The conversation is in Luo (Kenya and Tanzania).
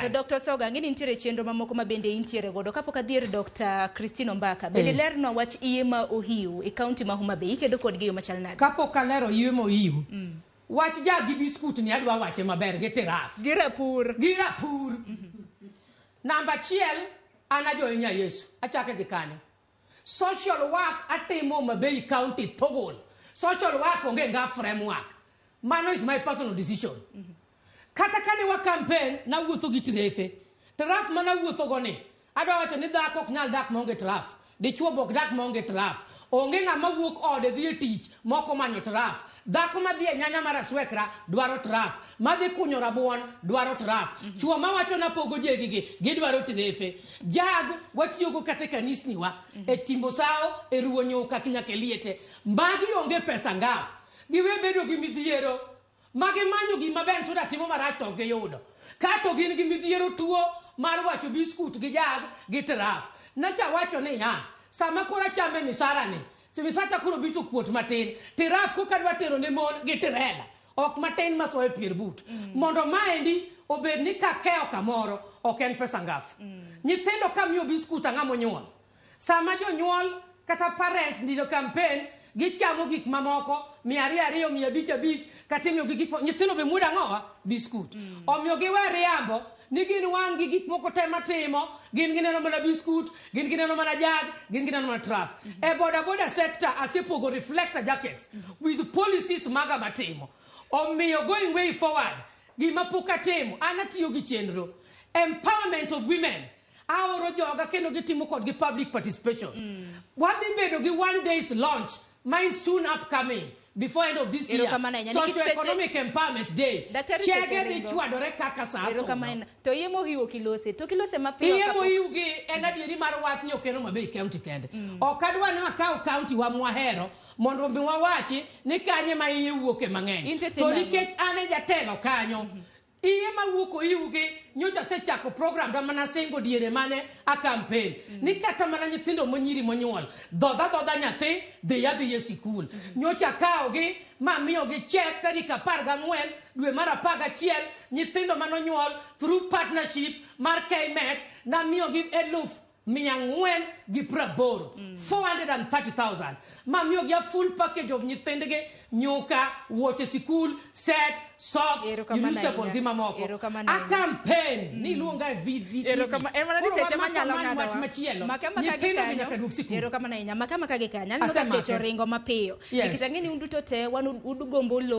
To Dr. Soga, ang'e ni nitiere chenro mamoko ma bende intiere godo. Kapok adhi ir Dr. Christine Ombaka, bende lernwa wach iye ma ohiu e kaunti ma Homa Bay. Ikedo kodgi e yo machal nade? Kapok alero iye ma ohiu, wach ja gi biskut ni adwa wache maber gi tiraf. Gi rapur. Gi rapur. Namba achiel, an ajohinya Yesu. Achake gi kanyo. Social work atimo Homa Bay County Thogol. Social work onge nga framework. Mano is my personal decision. Kata kane wa campaign, nawuotho gi trefe. Traf ma nawuotho go ni, adwa wacho ni dhako ok nyal dak maonge traf. Dichuo be ok dak maonge traf. Onge ng'ama wuok ode dhi e tich mok omanyo traf. Dhako madhi e nyanya mar aswekra dwaro traf. Madhi kunyo rabuon dwaro traf. Chuo mawacho napogo jegi gi, gidwaro trefe. Jag watiyogo kata e kanisni wa, e timbo sawo, e ruwo nyuka nyaka e liete. Magi onge pesa ngaf. Giwe bedo gi midhiero. Ma gimanyo gima Ben Suda timo marach to ok giyudo. Kato gin gi midhiero tuo mar wacho biskut gi jag gi traf. Nacha wacho niya, sama koro achame misara ni, misacha koro bito kuot matin, tiraf koka adwa tero ne mon gi tirela. Ok matin masoyo e pier but. Mondo maendi obed ni kakewo kamoro, ok en pesa ngaf. Nyithindo kamiyo biskut ang'a monyuol? Sama jonyuol kata parents ndilo campaign, gichamo gik mamoko 200 200, 500 500, kata imiyogi gik nyithindo be muodo ang'owa? Biskut. Omiyo giwe riambo ni gin wang' gi gik moko te matimo, gin gineno mana biskut, gin gineno mana jag, gin gineno mana traf. E boda boda sector asepogo reflector jackets with policies maga matimo. Omiyo going way forward, gima pok atimo, an atiyo gi chenro. Empowerment of women. Aoro joga kendo gitimo kodgi public participation. Wadhi bedo gi one day's launch ma is soon upcoming before end of this year. Erokamano ahinya. Nikech Socio-economic empowerment day. Daktari Chege seche dhi ringo. chwadore kaka sa Erokamano. To iye mohiu ok ilose. To kilose mapiyo Iye kapok- mohiu gi en adieri mar wach ni ok en Homa Bay County kende. Ok adwa ni wakaw county wa mwahero mondo mi wawachi ni kanye ma iye wuoke mang'eny. In to To itimo ang'o? nikech an e jatelo kanyo, iye mawuok ohiu gi nyocha asechako program da mana singo diere mane a campaign ni kata mana nyithindo monyiri monyuol dhodha dhodha nyathi dhi adhi e sikul. Nyocha akawogi mamiyogi check tarik 14 dwe mar 11 nyithindo manonyuol through partnership mar KMET namiyogi 480,000, 430,000, mamiyogi a full package of nyithindgi, nyuka, wuoche sikul, set, socks, Erokamano reusable ahinya. gi mamoko. Erokamano A ahinya. campaign ni iluonga e VDTV. Erokamano. En mana ni Koro seche wamako manyalo many wach ng'adowa. machielo. Make amaka gi Nyithindo gi kanyo. nyaka duog sikul. Erokamano ahinya. Make amaka gi kanyo. Aneno ka Asemake. seche oringo mapiyo. Yes. Nikech ang'e ni un duto te wan udugombo lo.